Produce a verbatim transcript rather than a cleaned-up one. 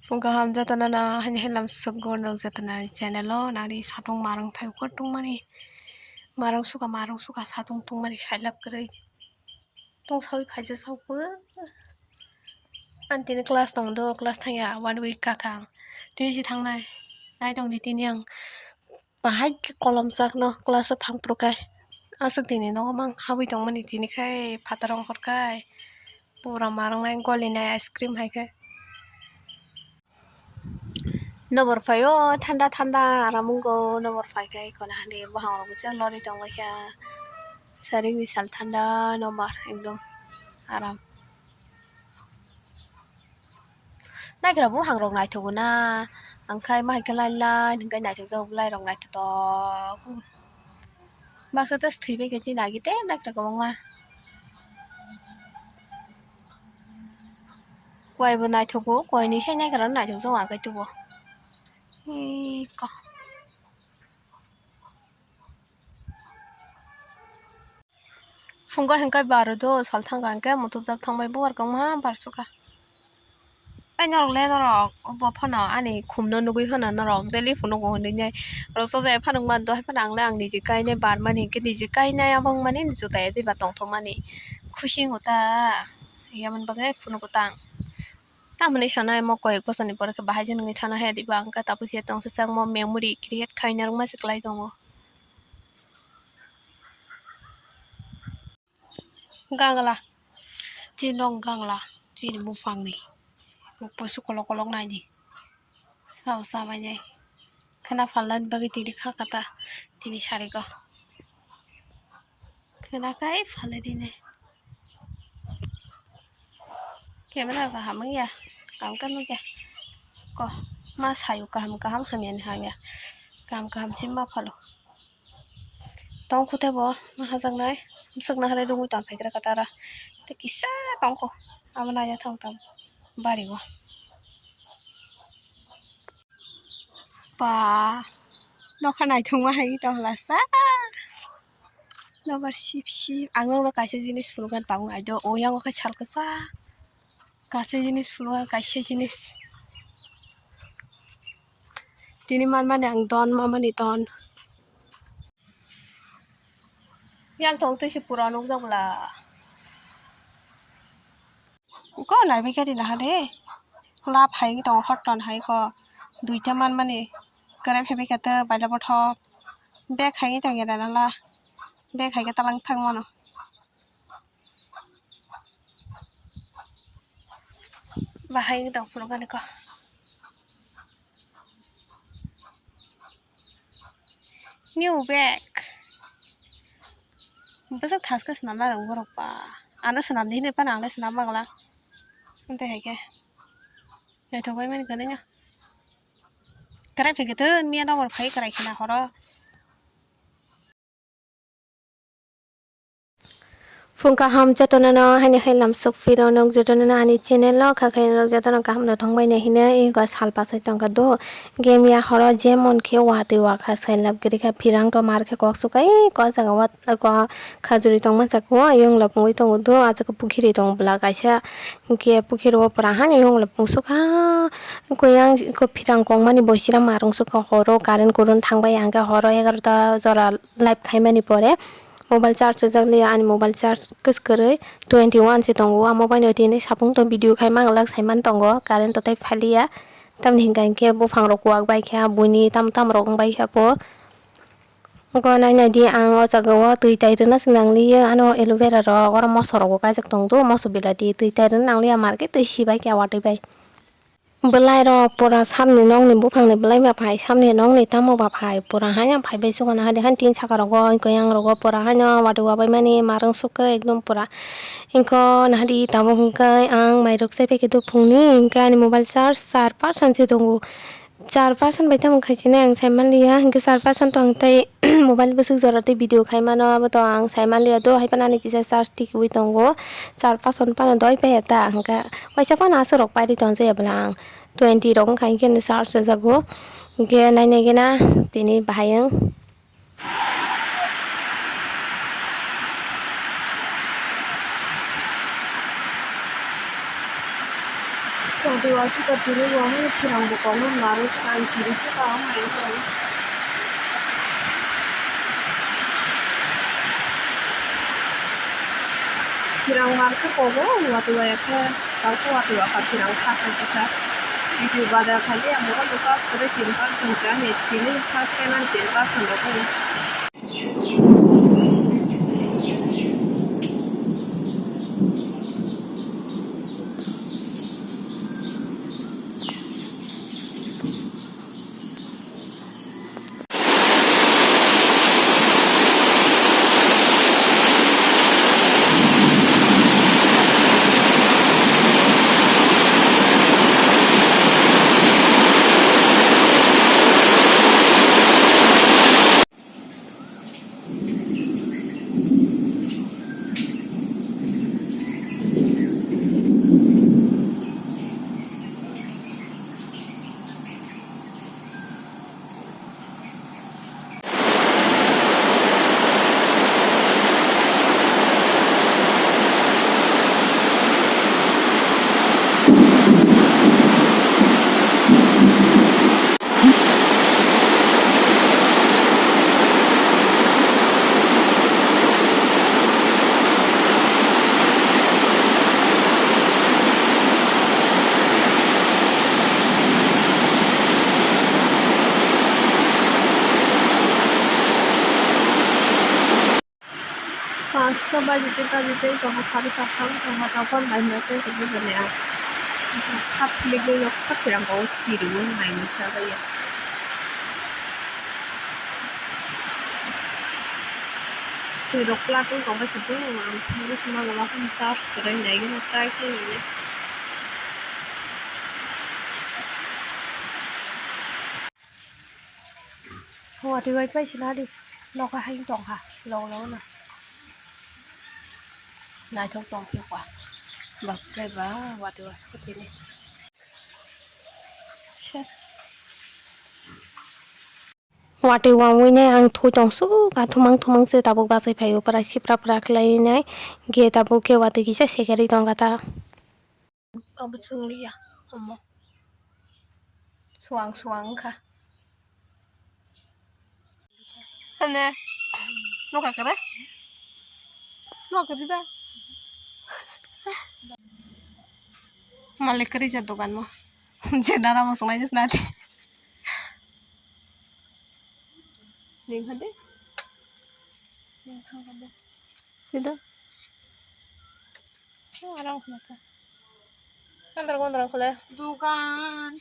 Phung kaham jotono no haini hai lam swk gornok jotono channel o nani satung marung phai kor tungmani, marung suka marung suka satung tungmani sailap kwrwi tungsawi phaijak saukhe. Ani tini class tong do, class thangya one week kakha ang tini se thangnai. Naitong di tini ang bahai kolom sakno class o thang phuru khe aswk tini nogo mang habwi tongmani tini khai phataro ongkhor khai. Pura marungnai golinai ice cream hai khe. Nobor phaio thanda thanda aram wngo, nobor phai khe kono hani bohang rok bwswk lori tong lai kha. Saring ni sal thanda nobor ekdom aram. Naikhwra buphang rok naithogo na, ang khai ma hai khe line line hwnkhe naithokjago, bwlai rok naithotok. Baksa tei thwi bai khe chini agi tei naikha kwbangma. Koi bo naithogo, koi ni sai naikha rok naithok jago ang khe tubo. Iko. Phungo hwnkhe baro do sal thangkha hwnkhe muthubjak thangbai bubar kwbangma barsukha. Ai norok le norok bo phano ani khumno nugui phano norok daily phunugo hinwi nai rwchajak phano wngmani dohai phano ang le ang niji kainai barmani hinkhe niji kainai abo wngmani jutai diba tongthokmani khusi wngo ta yamani bagwi phunugo ta ang. Tamoni sanai mo koyek bosor ni pore khe bahai se nungwi thana haya diba ang khe tabuk je tong se chang mo memory create khaina rwngma se kwlai tongo. Gangla. Chini nok gangla. Chini buphangni. Buphang su kolok kolok naidi. Sao sabainai. Khwna phalnani bagwi tini kha kata. Tini sariko. Khwna kai phalai dini. Camera kaham wngya. Kaham khe nukya. Ko. Ma sayo kaham kaham hamya ni hamya. Kaham kaham si ma phalo. Tong khutai bo nahajaknai, bwswk naharwi rungwi tong phaikraka tara. Tei kisa tongkho, abo naina thang tang bari o. Ba, nokha naithokma hai tong lasa. Nobar sip sip, ang nokno kaisa jinis phunukna tabuk naidi, o yang o khe sal kwchak. Kaisa jinis phunukha, kaisa jinis. Tini manmani ang don, mamani don. Yang tong twi se pura nukjak bwla. Ko naibai khe rina hade. Lap hai tongo, hot ton hai ko. Duita manmani. Kwrwi phaibai khe to baila bothop. Bag hai tong ya dana la. Bag hai khe talang thang mano. Bahai wng tong phunukani ko. New bag. Bwswk thaskhe swnam narwk borok ba. Ano swnamdi hinwi phano ang le swnam mangla. Tei hai khe. Naithok bai mani kwlwino. Kwrai phai khe to miya nokbar phai kwrai khna horo. Phung kaham jotono no haini hai lam sok phiro nuk jotono no ani channel o kha khe nuk jotono kaham no thang bai nai hino ego sal pasai tong kha do game ya horo jemon khe watwi wakha sai lab giri kha phirang to mar khe kok sukai ko jaga o ko khajuri tong ma saka o ayung lab wngwi tongo do ah jaga pukhiri tong bwla kaisa hinkhe pukhiri o pura hani ayung lab wng sukha. Kuyang ko phirang kongmani boisira marung sukha horo current kurun thang bai ang khe horo egarota jora live khaimani pore mobile charge swijak liya ani mobile charge kwchwrwi twenty one se tongo. Amo baino tini sapung tong video khai manglak saiman tongo current to tei phaliya tamni hinkha hinkhe buphang rok kuwak bai kha buini tam tam rok wng bai kha bo. Go nai nai di ang o jaga o twi tai rwna se nang liya ano aloe vera rok oro moso rok bo kaijak tong do moso belai di twi tai rwna nang liya market twi si bai kha watwi bai. Bwlai rok pura samni nokni buphangni bwlai ba phai samni nokni tamo ba phai pura haino phaibai sugo nahadi han tin saka rogo hinkhe yang rogo pura haino watwi wabai mani marung sukhe ekdom pura hinkhe nahadi tabuk hinkhe ang mairok chaipai khe phungni hinkhe ani mobile charge char percent se tongo char percent bai tamo khaisani ang saimanliya hinkhe char percent tong tei mobile bwswk jora tei video khaimano aboto ang saimanliya do haiphano ani kisa charge tikiui tongo char percent phano doi paiya ta hinkhe. Waisa phano aswk rok pairi tonjaya bwla ang twenty rok wngkha hinkhe no charge rwjago hinkhe nai nai gana tini bahai wng. Duwa suka tini wahai phirang bo kolom maro ang chiri suka ang hai ko. Phirang mar khe kobo wati waya khe tang khe wati waka phirang kha khe kisa. Video bada khali ang mobile bo charge kwrwi tin percent se ani tini first payment tin percent rok. Panchta baji tei baji tei tongkha, sari saphang tongkha, tongkha, naina se tongkha jani ang. Kha philiknwi nok kha phirang kok chiriwi naina chabai ya. Twi rok pla tong tongkha se tong ang phuru sima gana phano charge kwrwi naigwno try khe naina. Watwi bai paisina di, nogo hai tongkha, log log no. Naithok tongphiyokha. Bapre ba, watwi wa scooty ni. Ses. Watwi wngwi nai ang thui tong suk, a thumang thumang se tabuk bachai phaio, pura sipra pura khlai nai. Ge tabuk khe watwi kisa sekerwi tongkha ta. Abo chwngliya omo. Suang suang wngkha. Hane. Nokha kare. Nokha kare da. Malik kare ja dogan mo. Je dara mo songai jes nati. Ning hade. Ning hade. Sida. Arang khna ta. Andar gondar khole. Dukan.